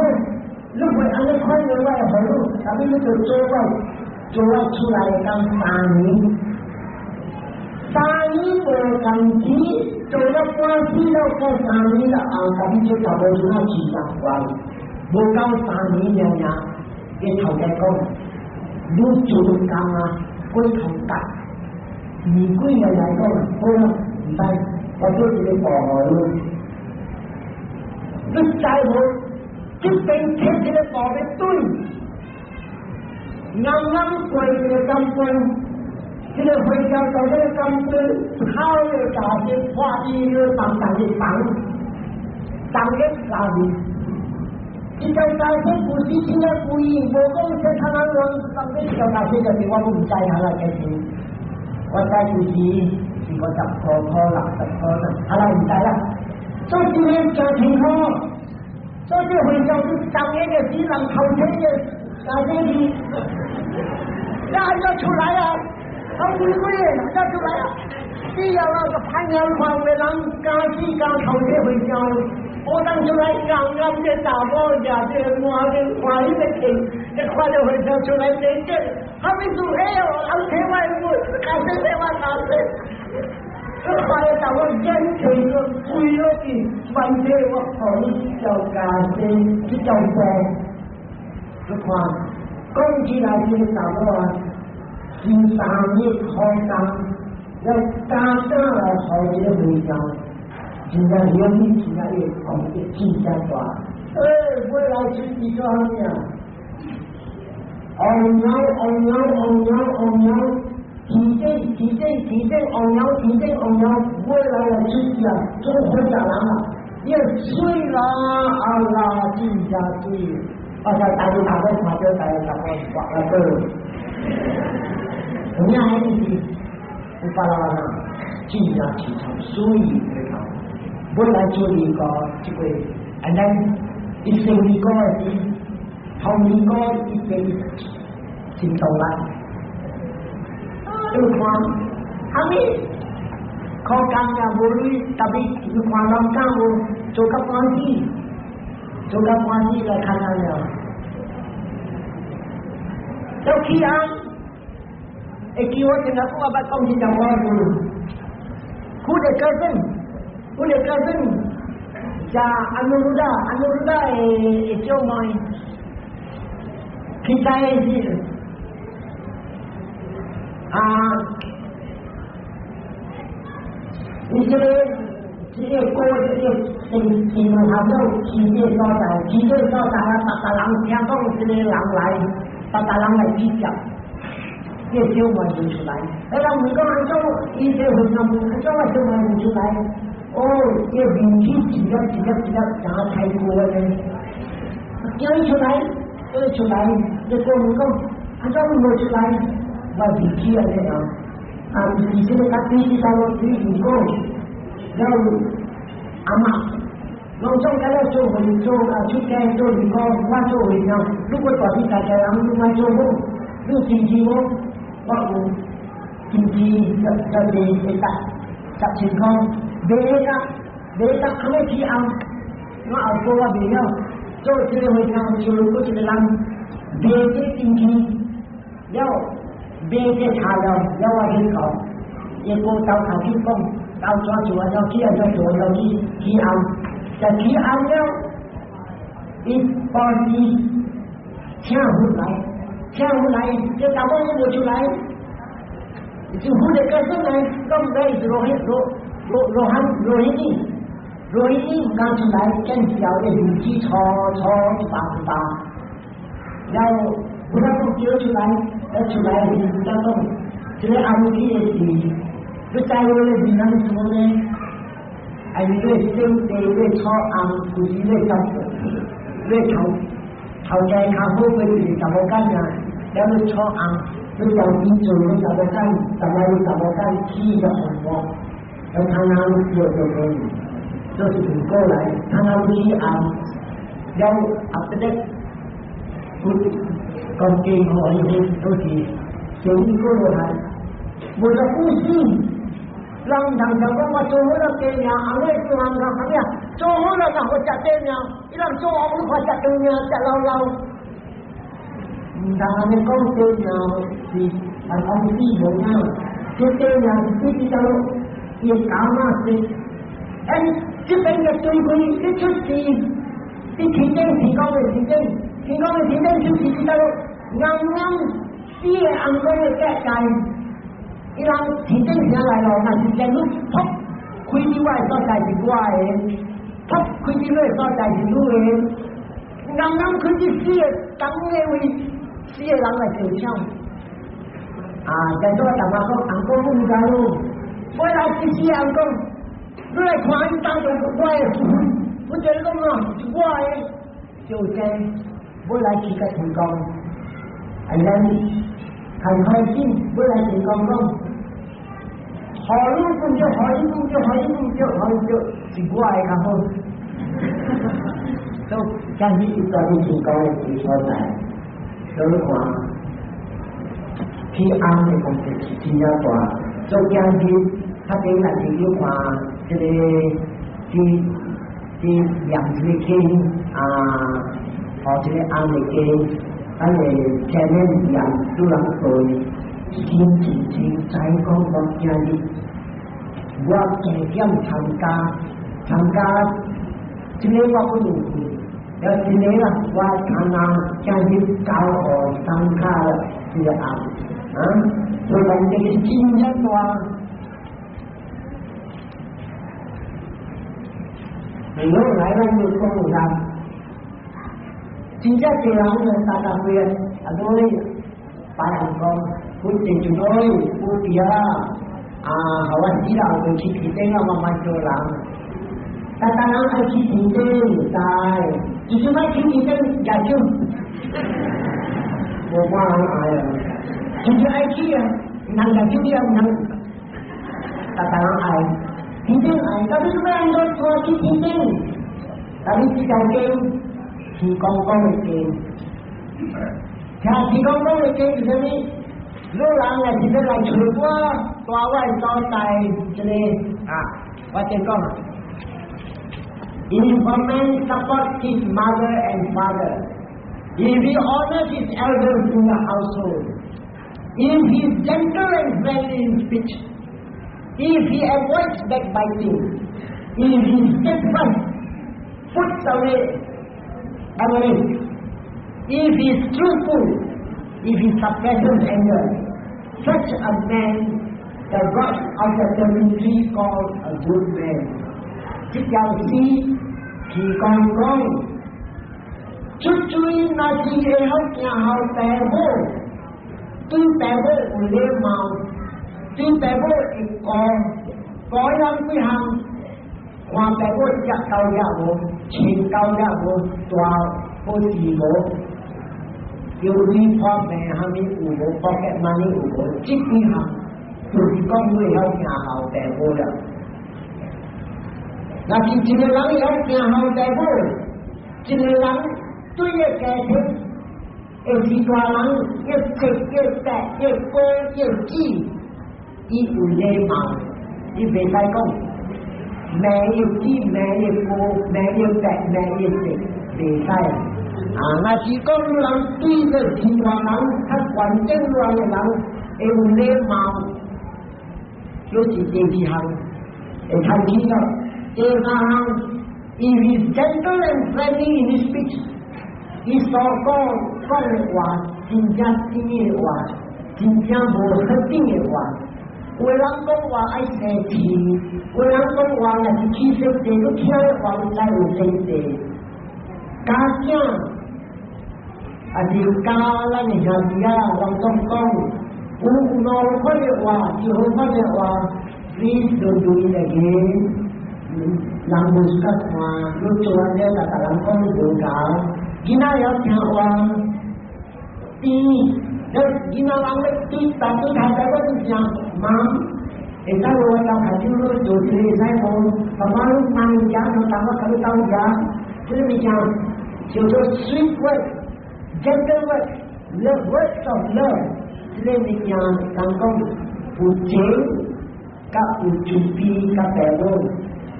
你袂按呢款的，我會予你，但你你就做我。做我出來講三年，三年無工錢，做了半死了，過三年了後，特別做查某囡仔20關，無夠三年爾爾，伊頭家講，你做工啊，過頭大，年幾年來講，好啦，毋知，我做一個布予你，你知無？這邊貼一個布欲對。啱啱過一個金杯，這個回教到這個金杯，好的價錢，花一個當當的房，當個價錢。這條大師不是真正故意，無講說他人講，當這條大師就是我毋知他來幾錢，我知就是是55塊60塊啦，他來毋知啦。所以這個真清楚，所以這回教是當一個死人頭前的。大兄弟，那要出來啊！好鬼鬼的，要出來啊！只要那個潘陽黃的人，敢死敢頭車回家，我當出來剛剛的查某也這個滿的歡喜的聽，一看到回家出來這個，他們說哎呦，老鐵外母，卡死我卡死，我看到查某眼睛都跪落去，萬歲我好叫家聲，這叫波。你看，講起來這個查某啊，是三日好工，要加加來好這個回家，真正有你真正會功德真正大。哎，未來出去做啥物啊？王鳥，王鳥，王鳥，王鳥，天頂天頂天頂，王鳥天頂王鳥，未來來出去啊，做好食人啊，伊媠啦，啊啦，真正媠。我在大家大家看到大家大家掛了個，同樣的意思，有巴拉那真正凄慘，所以來講，本來做一個這個，啊，咱一生二個的時，頭二個一定真獨立。你看，後面考工也無鐳，特別你看人家無做較歡喜。做較歡喜來看下了，要起啊！會記我今日講我捌講這條話無？佢的cousin，佢的cousin，叫安努魯達，安努魯達的小妹，去在是啊，伊這個這個歌這個。前前後了去這個所在，去這個所在啊，逐逐人聽講這個人來，逐逐人來比較，這個小妹就出來。哎，人問講按怎，伊這個和尚問按怎我小妹就出來？哦，這個面起一粒一粒一粒像菜菇安呢，叫伊出來，叫伊出來，這個問講按怎無出來？我面起按呢啊，啊，毋是這個較對是啥物？對是講，了阿嬤。攏總甲了做會做啊，出家做義工，我做會長。如果大啲大家人，你莫做好。你有金錢無？我有金錢，就是會得10千塊，賣甲賣甲，後尾起紅，我後過我袂曉，做這個會場就過一個人賣這金錢，了賣這茶了，了我去搞，伊個兜頭去講，兜怎做啊？了起啊？怎做了去起紅，就起紅了，伊報時請佛來，請佛來，這查某伊無出來，就佛的解釋來，講毋知伊是羅羅羅羅漢羅希尼，羅希尼毋敢出來，見小的年紀粗粗一把一把，然後佛講叫出來，一出來是才講，這個暗起的是，你知我咧是哪什麼呢？啊，伊咧小弟咧坐紅，就是咧執，咧頭頭家較好過就是查某囝啊，了你坐紅，你當天做你查某囝，但係你查某囝起個紅毛，要看哪你叫做可以，就是唔過來，看哪你起紅，了後邊咧，不講經吼，伊都是生意過來，無得故事。人常常講我做好了雞命，後尾做行個啥物啊？做好了就好食雞命，伊人做王你看食長命，食老老。毋通按呢講雞命是啊講死無影，這雞命是對佇倒伊會感嘛是？哎，這邊嘅對開你出事，你天頂天公的天頂，天公的天頂出事佇倒，啱啱四個紅光的結界。伊人天頂城來咯，若是仙女噗開佇我的所在是我的，噗開佇你的所在是你的，啱啱開佇四個同個位，四個人來相搶。啊，在做大媽講，紅光毋知咯，我來是四個紅光，你來看伊當做我的，我這個講啊是我的，就這，我來去甲天公，啊，咱很開心，我來天公講。何你唔對，何你唔對，何你唔對，何你對，是我的較好。所以，今日一個你天公的所在，所以看，起紅的功德是真正大。做今日，較濟若是去看這個，去去念這個經啊，或這個紅的經，咱會前面念主人對。心靜靜，知講我今日我加減參加參加，這個我不有去，了一個啦，我參加今日交予三卡了，這個紅啊，所以講這個真正大。然後來咱就講有啦，真正濟人呢，大大歲啊，啊，攞咧拜紅光。不地就攞，不地啊！啊，好啊，死人就去天頂啊，慢慢做人。但當人愛去天頂，知，就是愛去天頂也就，無看人愛啊，就是愛去啊，人也就啊，人，但當人愛天頂愛，但你做咩按怎拖去天頂？但你這條經是講講的經，聽天公講的經是啥物？老人若是欲來揣我，蹛我的所在，這個啊，我先講。If a man supports his mother and father, if he honors his elders in the household, if he is gentle and friendly in speech, if he avoids backbiting, if he is steadfast, puts away avarice, if he is truthful, if he suppresses anger, such a man, the God of the 33 called a good man。這條詩是講講，出嘴若是會曉行孝父母，對父母有禮貌，對父母會顧，顧人幾項，看父母食夠了無，穿夠了無，大好勢無。有錢破病，蝦米有無？pocket money 有無？這幾項就是講你會曉行孝父母了。若是一個人會曉行孝父母，一個人對個家庭會是大人越食越白越高越紫，伊有禮貌，伊袂使講罵伊紫，罵伊高，罵伊白，罵伊白，袂使。啊，若是講人對個其他人較完整亂的人會有禮貌，就是第二項會趁錢咯。第三項，if he is gentle and friendly in his speech，伊所講講的話真正甜的話，真正無黑頂的話。有的人講話愛生氣，有的人講話若是氣色濟，你聽的話你知有生氣。家長啊是教咱的兄弟啊，攏總講有兩款的話，一好款的話，please don't do it again。人無相看，你做安呢，逐逐人講你無夠，囡仔也聽話，甜，囡仔人咧對大對太太我就講媽，會使我到卡手你做這個會使無？爸爸你慢食，我當我共你鬥食，這個物件叫做 sweet word、gentle word、love words of love，這個物件人講有情，佮有慈悲，佮父母。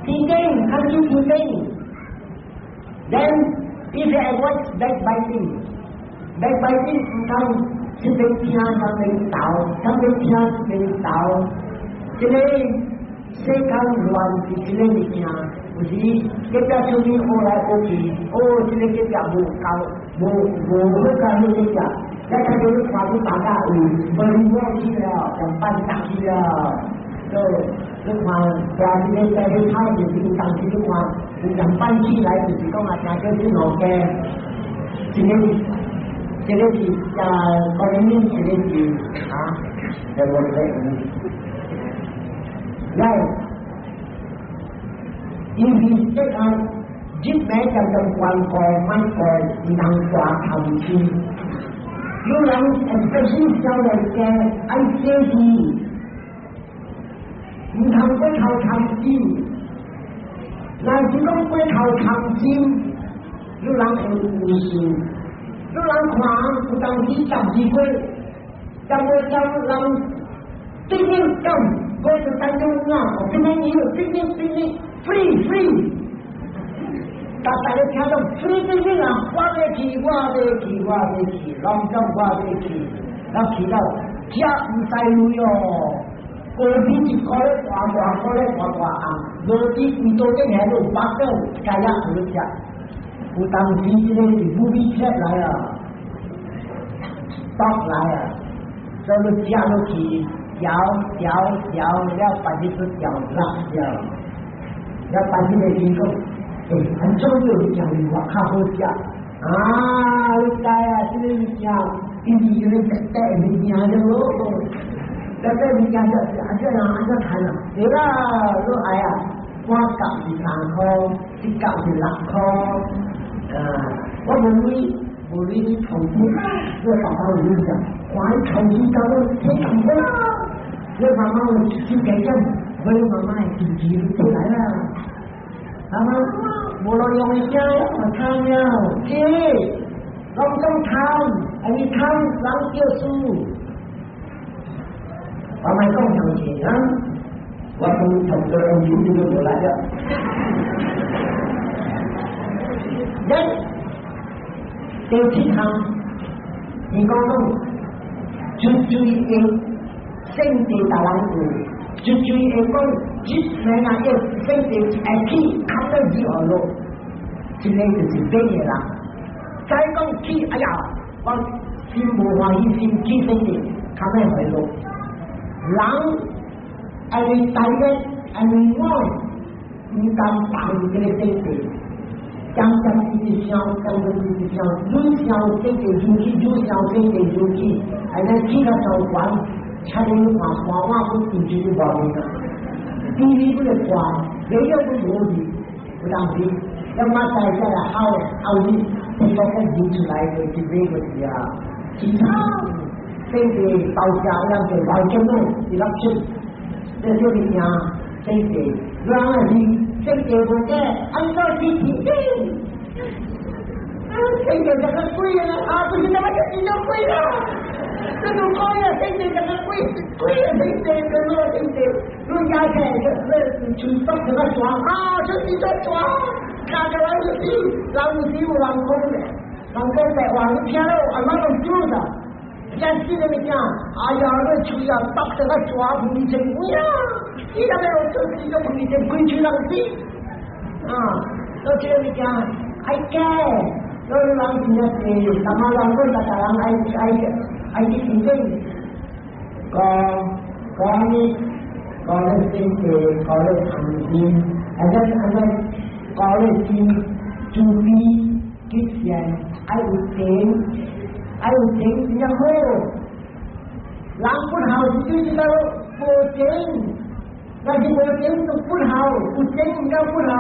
天頂，看見天頂。Then if you avoid backbiting, backbiting 毋通這邊聽那邊鬥，那邊聽這邊鬥。這個世間亂是這個物件，有時隔壁厝邊學來學去，哦，這個隔壁無夠，無無好甲彼個隔壁，一睇到你看到大家有無摸去了，就辦打去了，所以你看，大這個在去頭就是當時你看，有人辦起來就是講啊，聽叫這兩家，這個這個是啊，關於這個是啊，這個這來，因為這個入名叫做關過賣過，人大貪心，有人 especially 少年家愛寫字，毋通過頭貪心，若是講過頭貪心，有人會有事，有人看有當時12歲，12歲人對面講，我就帶種啊，這邊有，這邊這邊 free free，大家聽到 free 這邊啊，我欲去，我欲去，我欲去，攏總我欲去，然後去到食毋知鐳哦，高比一箍咧大大箍咧大大紅，落佇規桌頂下有八個雞仔好食，有當時這個是 movie trap 來啊，毒來啊，所以食落去，嚼嚼嚼了，把這個嚼爛掉，了把這個聽講，欸，很重要，食外較好食啊！你知啊，這個物件，伊是這個帶物件就好，帶帶物件就按怎啊按怎看啊？對啦，你愛啊，半角是3箍，一角是6箍，啊，我無鐳，無鐳你投資，你爸爸有講，看你投資到你錢咁多啦，你媽媽有手機針，我媽媽會自己出來啦，媽媽無路用的聲，我貪了，是，攏總貪，啊你貪人叫輸，我莫講長錢啊，我講差不多用錢就無來了。一第七項，伊講講，絕對會聖地大人有，絕對會講，這世人要聖地愛去，卡到二號路，這個就是假的啦。再講去，哎呀，我心無歡喜心去聖地，卡咩回路？人愛大約愛我，毋敢放這個聖地。將將一直想，將將一直想，愈想聖地入去，愈想聖地入去，安呢起較上懸，請你看半碗不進去就外面啦。TV 不咧掛，沒有不無去，有當時，要馬在這來好後日，聽講講流出來的就買過去啊，真慘，聖地爆炸樣就老這麼eruption，這就是聽聖地，原來是聖地無假，按怎是天頂？生就這個鬼啊！啊，不是那麼就變咗鬼啦！這種講呀，生就這個鬼，鬼啊，生這個羅生這，你壓起來就那嘴巴這個抓啊，就變咗抓，看着人就死，人死有人講的，人講白話你聽了，阿媽都丟的。真死的物件，哎呀，你喙啊，剁這個抓盤成呀，死了沒有？就死咗盤成規喙人死，啊，都這個物件愛改。所以人真正是，大媽人講，大家人愛愛愛去聽聽，講講呢，講咧身體，講咧貪心，啊個啊個講咧心慈悲吉善，愛有情，愛有情真正好。人不好是對這個無情，但是無情就不好，有情唔叫不好。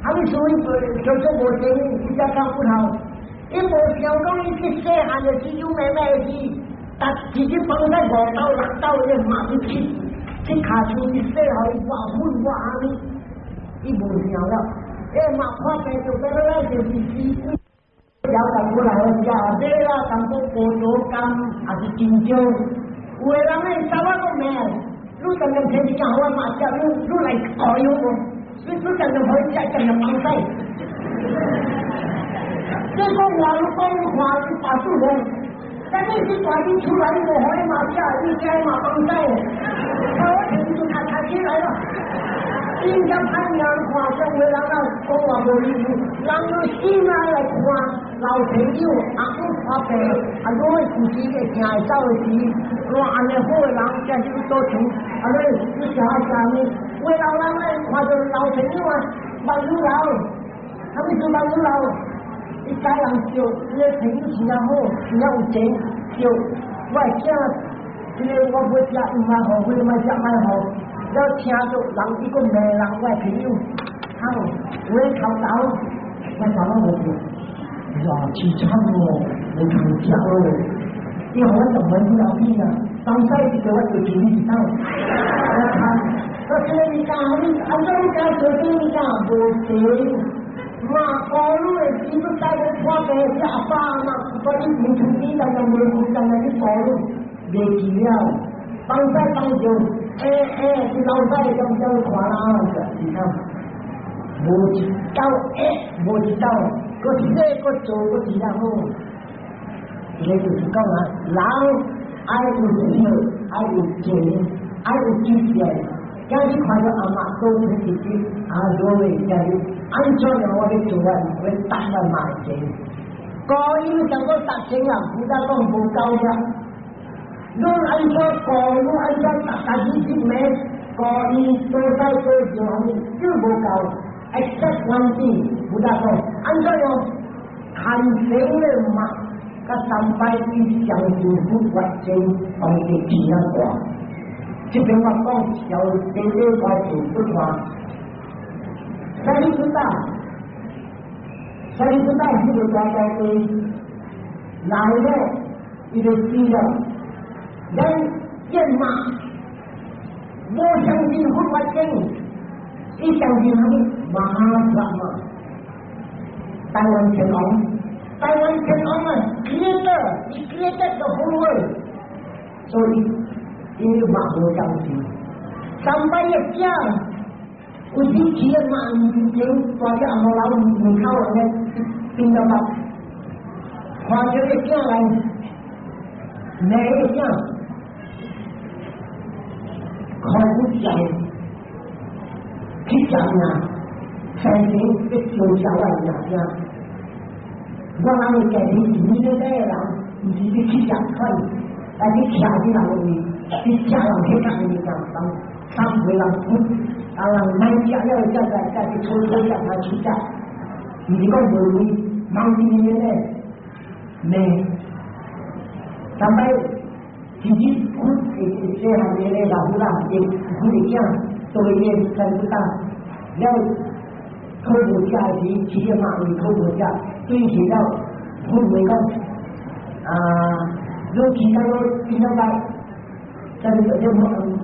他們所以叫做無情，伊才講不好。伊無想講伊去細漢的時有妹妹的時，但直接放在五斗六斗的馬去吃，去跤手一細漢伊挖粉挖阿咪，伊無想了。欸，馬看病就變了，就是死鬼。了解過來食買啦，淡薄葡萄乾，也是真少。有的人咧，查某個命，你常常提一件好馬食，你你來改好無？你你常常可以食，常常放屎。這個話你講話你把住無？但你是大日出來，你無可以馬食，你驚馬放屎。我聽就卡卡起來了。應該歹命看，像有的人啊講話無理由，人用心啊來看老朋友，阿公看病，啊，攞有時會行會走的時，哇，按呢好的人，真是多錢，啊，你你食愛食物，有的老人咧看到老朋友啊，目睭流，啥物做目睭流？伊家人笑，伊個朋友真正好，真正有錢，笑，我的囝，這個我欲食，伊莫予，彼個欲食莫予。了聽到人伊閣罵人，我的朋友，好，有的頭頭，我頭腦無對，哇，凄慘哦，無通食哦，伊予我十蚊了去啊，當使是叫我做主意是我看，我這個物件，你按怎你敢做這個物件無錢，嘛，顧你的時，你帶去看病是阿爸阿媽，我你唔出錢，但係無負擔來去顧你，袂記了，幫使幫上。欸欸，你老細咁樣看啦，是看，無一道欸，無一道，閣寫閣做閣真正好。這個就是講啊，人愛有笑，愛有情，愛有知識。今日看到阿媽都出一啲，阿羅的今日按怎樣我欲做啊？我達我媽錢。過伊想講達錢啊，不但講無夠呀。你按怎過，你按怎達家己去罵，過伊多使多少，都無夠。Except one thing，不但講，按怎樣牽成的媽，佮三擺伊相信佛法真，當地真啊大。這邊我講小這個塊是不錯。沙利布達，沙利布達是個大大龜，來了，伊就死了。人見馬，無相信佛法經，伊相信啥物？馬哈嘛。台灣天王，台灣天王啊，creator，he created the whole world，所以伊嘛無相信。三擺一講，有時起個馬面前，大只阿毛老門口安呢，變到目，看著個囝來，罵個囝。看不見，去食命，生前去燒燒我的命聲。我人的家己是你這個人，毋是你去食款，來去徛佇人的位，去食人彼個物件，人三回人苦，啊人莫食了，才來再去偷偷食來去食，毋是講無閒，忙佇面咧，罵，三擺。自己苦細漢的咧老虎啦，伊苦的囝，做伊個三不大，了討無食時，起碼為討無食，對起了苦袂講，啊，你其他攏變了擺，但是這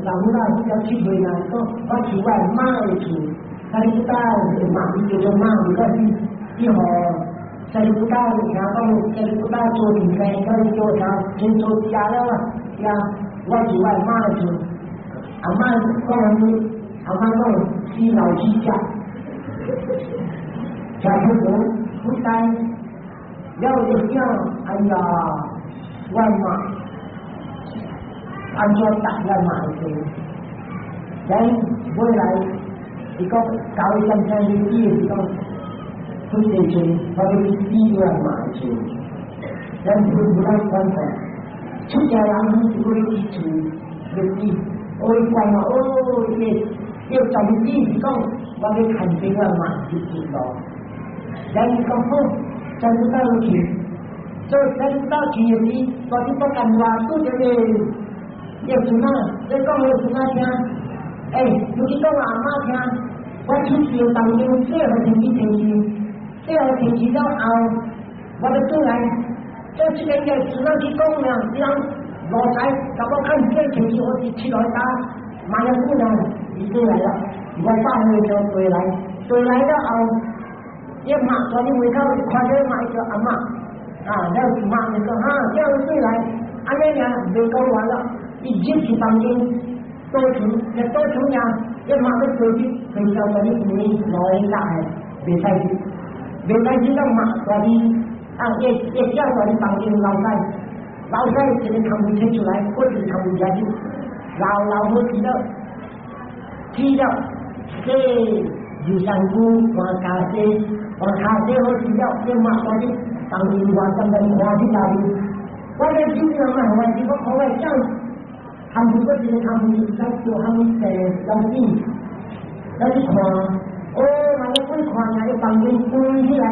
老虎啦，比較吃袂啦，講我去我媽的厝，他你知道媽叫做媽，如果是伊予沙利布達聽講，沙利布達做點咩？叫伊做啥？先做食了啊，食我是我媽的厝，阿媽講啥物？阿媽講死老死食，食不飽不該，了就想，哎呀，我媽按怎答我媽的事？咱未來伊講教伊點聽日子是講，出地厝，我要去死我媽的厝，咱不不咱管看，出家人是要去厝日子，我伊管哦，伊伊重點是講，我要牽著我媽入去咯。咱伊講好，咱不到去，做咱到去的時，我佇北干話拄著個葉孫仔，你講予孫仔聽。欸，你去講阿媽聽，我出事當中最後天氣天氣，最後天氣了後，我欲轉來，做這個月孫仔去講了，人羅仔甲我看這天氣，我是起來打，馬上過來，伊過來了，我爸會就回來，回來了後，伊媽在你門口看到媽叫阿媽，啊，了媽就講哈，叫伊過來，按呢爾未講完了，伊入去房間。多厝，一多厝呀，一馬都對住，對到嗰啲門老人家係袂使去，袂使去到馬嗰啲，啊，一一叫嗰啲房間老細，老細一個頭毛提出來，我一個頭毛夾住，老老好去了，去了，這油山姑換咖啡，換咖啡好去了，一馬嗰啲房間換上面換去哪裡？我在手上嘛，我是講我叫。他們嗰時他們在做他們的東西，咱去看，哦，那個鬼看下個房間關起來，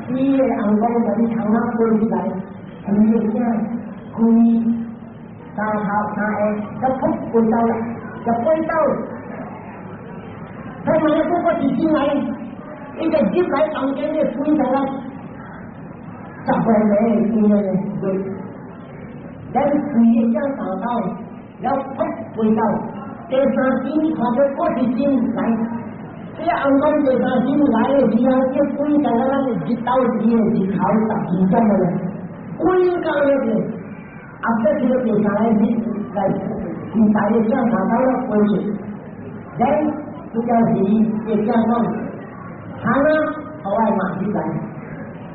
四個紅光在你窗仔關起來，規個聲，規三頭三下，就撲飛走啦，就飛走。他們個個是進來，伊就入來房間咧，飛走啦，十歲咧，幾個咧，對，咱規個聲三頭。了撲飛走，第三天看到國是真來，這個紅光第三天來的時候，這鬼在咱日頭時的日頭12點的咧，鬼到那個，後壁這個第三個日來，規大個聲三頭了飛去，咱這個是會講講，他呢，後來嘛起來。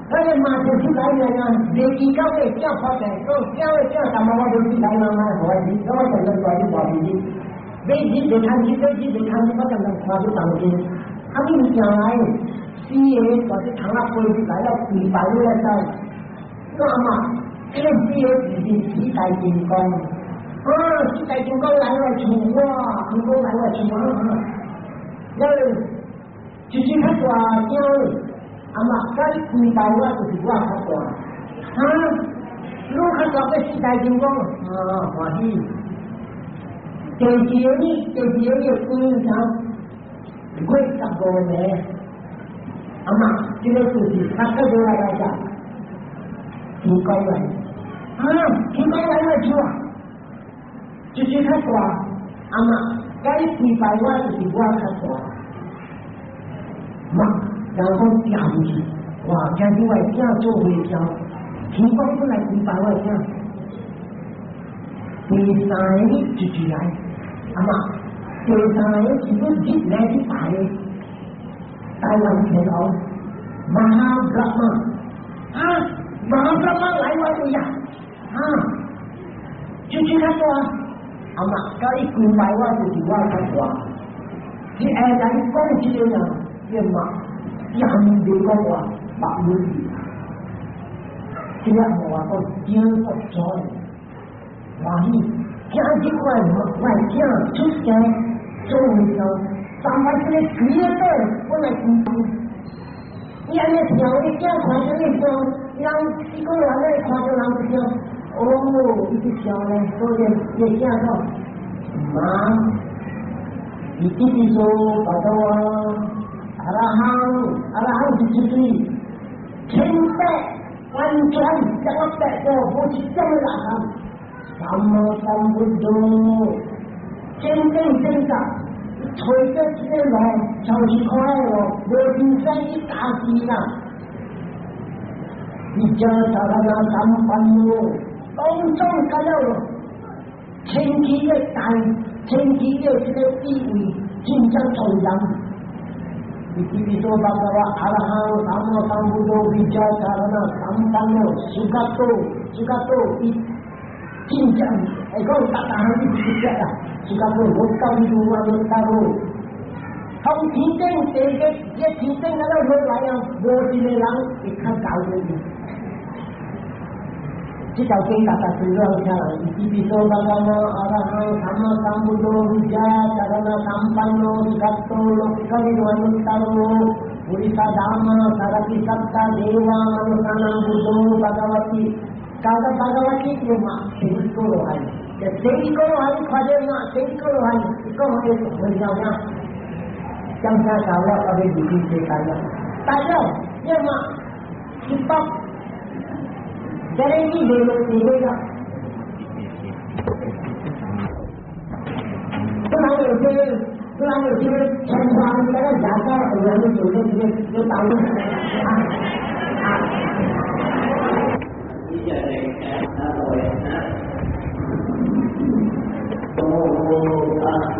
那個馬就出來了呢，未記到個叫發病，講叫個叫什麼我都起來嘛嘛，我是，我常常帶去外面去，買日袂通去，買日袂通去，我常常看去房間，啊，你物件來，四個大隻窗仔飛入來了，規排了走，我阿媽，這個四個就是四大金剛，啊，四大金剛來我厝哇，金剛來我厝啊，了，就是較大聲。阿媽，甲你規排我就是我較大，啊，你較大個四大金剛，啊，歡喜。第二個呢，第二個呢，規啥？月15暝，阿媽，這個就是較特別來來講，天公來，啊，天公來我厝啊，就是較大，阿媽，甲你規排我就是我較大，媽。然後掉去，哇！今日我囝做回教，天公本來規排我囝，第三個就是來，阿媽，第三個是要入來去拜台灣天王馬哈布拉瑪，啊，馬哈布拉瑪來我這呀，啊，就是較大，阿媽，甲伊規排我就是我較大，你下來講這個人，伊嘛。人哋講話白無字，這個話講驚不咗，歡喜，聽這塊我聽出聲做為上，三擺這個鬼的本來唔你按呢聽，你驚看這個相，人四個人咧看到人就想，哦，伊個笑咧，所以伊驚講，媽，伊弟弟說，爸爸啊。阿羅漢，阿羅漢是出水，清白完全，這個白個不是這麼垃圾，三摩三不多，真正正的，吹着這個路就是看的路，無天生一大事啦。Vijja carana sampanno，當中加了清氣的大，清氣的這個地位真正莊嚴。伊ติปิโสภะคะวะอะระหังสัมมาสัมพุทโธ vijja carana sampanno sugato sugato 伊真正會講逐逐項你直接啦，sugato lokavidu anuttaro。從天頂地嘅一天頂嗰度落來啊，無一個人會較高過伊。這條經大家最好聽啦，伊ติปิโสภะคะวะอะระหังสัมมาสัมพุทโธ vijja carana sampanno sugato lokavidu anuttaro purisa dhamma sarati satta deva manusanam buddho bhagavati。教到 bhagavati 要馬成個落來，就成個落來，看見馬成個落來，伊講會會怎樣？將他教了，我哋離開世界了。大了，要麼一百，這個你沒有地位了。不然有些，不然有些天花那個牙膏，有人做的這個有道理啊啊。哦啊。